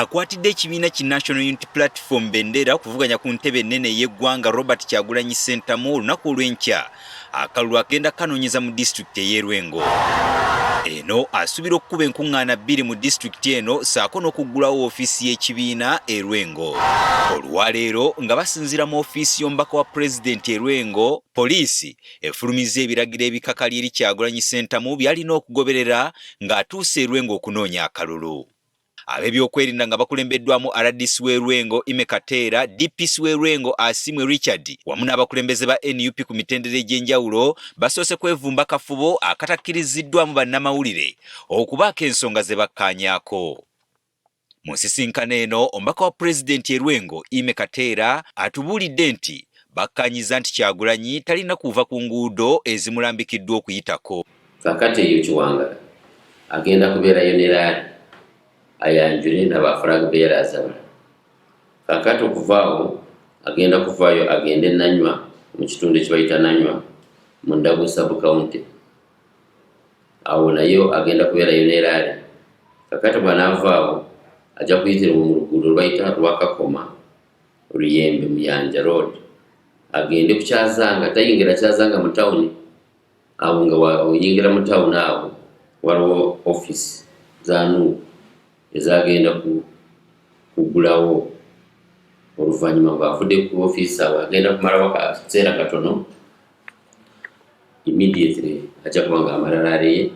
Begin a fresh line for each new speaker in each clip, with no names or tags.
Akwatidde ekibiina ki National Unity Platform bendera okuvuganya ku ntebe ennene ey'eggwanga Robert Kyagulanyi Ssentamu olunaku olw'enkya akalulu agenda kanoonyeza mu disitulikiti ey'e Lwengo. Eno asuubira okukuba enkuŋŋaana bbiri mu disitulikiti eno ssaako n'okuggulawo ofiisi y'ekibiina e Lwengo. Olwaleero nga basinziira mu ofiisi y'omubaka wa pulezidenti e Lwengo, poliisi efulumizza ebiragiro ebikakali eri Kyagulanyi Ssentamu by'alina okugoberera ng'atuuse e Lwengo okunoonya akalulu. Ab'ebyokwerinda nga bakulembeddwamu rdc w'e Lwengo Ime Kateera, DPC w'e Lwengo Asiimwe Richard wamu n'abakulembeze ba nup ku mitendera egy'enjawulo basoose kwevumba kafubo akatakkiriziddwamu bannamawulire okubaako ensonga ze bakkaanyaako. Mu nsisinkano eno, omubaka wa pulezidenti e Lwengo Ime Kateera atubuulidde nti bakkaanyizza nti Kyagulanyi talina kuva ku nguudo ezimulambikiddwa okuyitako.
Kaakati eyo Kiwangala agenda kubeerayo ne rally ayanjule na ba flag bearers abalala. Kaakati okuva awo agenda kuvaayo agende Nanywa mu kitundu ekibayita Nanywa mu Ndagu sub county. Awo nayo agenda kubeerayo ne rally. Kaakati bw'anaava awo ajja kuyitira mu luguudo lwebayita Lwakakoma Luyembe Muyanja Road agende ku Kyazanga, tayingira Kyazanga mu tawuni. Awo nga oyingira mu tawuni awo waliwo office za NUP ezagenda kuggulawo oluvannyuma ng'avudde ku ofiisi awo agenda kumalawo akaseera katono immediately ajja kuba ng'amala rally ye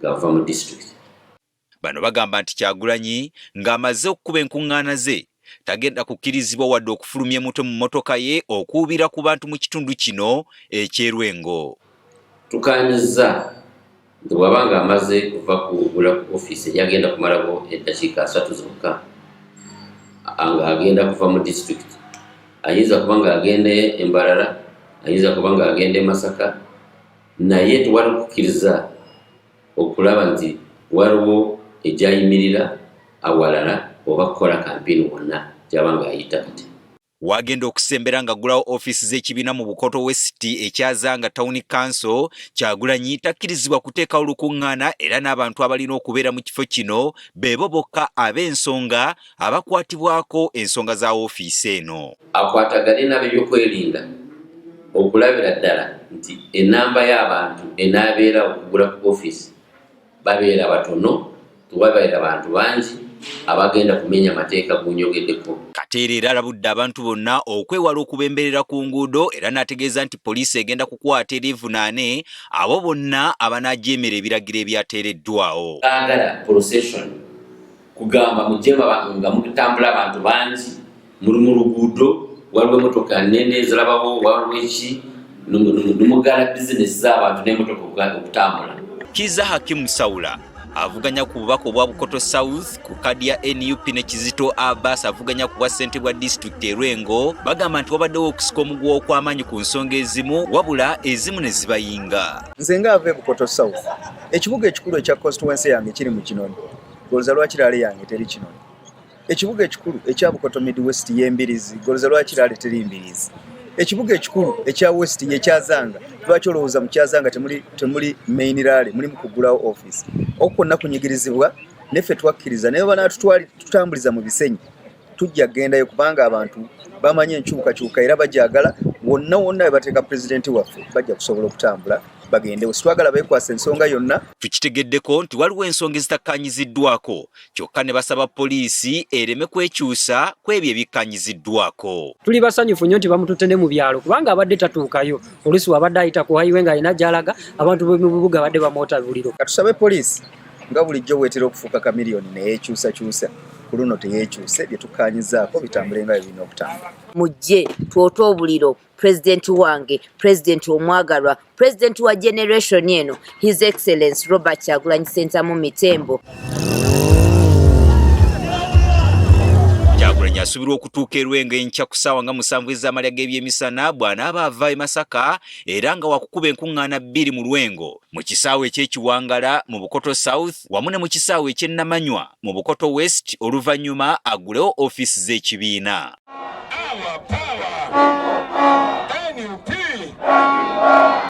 ng'ava mu district.
Bano bagamba nti Kyagulanyi ng'amaze okukuba enkungaana ze tagenda kukkirizibwa wadde okufulumya mutwe mu mmotoka ye okuwubira ku bantu mu kitundu kino eky'e Lwengo.
Tukaanyizza nti bw'aba ng'amaze kuva kugula ku ofiisi eri agenda kumalako eddakiika 30 zokka ng'agenda kuva mu disitulikiti. Ayinza kuba ng'agenda e Mbarara, ayinza kuba ng'agenda e Masaka, naye tewali kukkiriza okulaba nti waliwo egyayimirira awalala oba kukola kampeyini wonna gy'aba ng'ayita kati.
W'agenda okusembera ng'aggulawo ofiisi z'ekibiina mu Bukoto West ekyazanga Town Council, Kyagulanyi takkirizibwa kuteekawo lukungaana era n'abantu abalina okubeera mu kifo kino beebo bokka ab'ensonga abakwatibwako ensonga za ofiisi eno.
Akwatagane n'ab'ebyokwerinda okulabira ddala nti ennamba y'abantu enaabeera okugula ku ofiisi babeera batono, tewabeera bantu bangi abagenda kumenya mateeka gonyogeddeko.
Kateera era alabudde abantu bonna okwewala okubemberera ku nguudo era n'ategeeza nti poliisi egenda kukwata era evunaane abo bonna abanaajeemera ebiragiro ebyateereddwawo.
Baagala procession kugamba mujje nga mutambula abantu bangi muli mu luguudo, waliwo emotoka nene ezirabawo, waliwo eki nimugala bizinesi z'abantu n'emotoka okutambula.
Kiza Hakim Saula avuganya ku bubaka obwa Bukoto South ku kadi ya NUP ne Kizito Abbas avuganya ku bwa ssentebe bwa disitulikiti e Lwengo bagamba nti wabaddewo okusika omuguwa okw'amaanyi ku nsonga ezimu wabula ezimu ne zibayinga.
Nze nga ava e Bukoto South, ekibuga ekikulu ekya constituency yange kiri mu Kinoni, golooza lwaki rally yange teri Kinoni? Ekibuga ekikulu ekya Bukoto Mid West ye Mbirizi, golooza lwaki rally teri Mbirizi? Ekibuga ekikulu ekya West ye Kyazanga, lwaki olowooza mu Kyazanga temuli main rally, mulimu kuggulawo office? Okwo kwonna kunyigirizibwa neffe twakkiriza, naye banaatutambuliza mu bisenyi tujja kugendayo kubanga abantu bamanyi enkyukakyuka era bagyagala. Wonna wonna we bateeka pulezidenti waffe bajja kusobola okutambula bagendewo, sitwagala beekwasa ensonga yonna.
Tukitegeddeko nti waliwo ensonga ezitakkaanyiziddwako kyokka ne basaba poliisi ereme kwekyusa ku ebyo ebikkaanyiziddwako.
Tuli basanyufu nnyo nti bamututte ne mu byalo kubanga abadde tatuukayo, oluusi wabadde ayita ku highway ng'alina gy'alaga, abantu b'omu bibuga badde bamwota buliro.
Katusabe poliisi nga bulijjo bwetera okufuuka kamiliyoni neyeekyusakyusa, ku luno teyeekyuse, bye tukkaanyizzaako bitambule nga bwe birina okutambula.
Mujje twote obuliro pulezidenti wange, pulezidenti omwagalwa, pulezidenti wa generation eno, His Excellence Robert Kyagulanyi Ssentamu Mitembo.
Kyagulanyi asuubirwa okutuuka e Lwengo enkya ku ssaawa nga 7 ez'amalya g'ebyemisana bw'anaaba ava e Masaka era nga wakukuba enkuŋŋaana 2 mu Lwengo mu kisaawe eky'ekiwangala mu Bukoto South wamu ne mu kisaawe eky'e Namanywa mu Bukoto West oluvannyuma aggulewo ofiisi z'ekibiina.
Our power. NUP.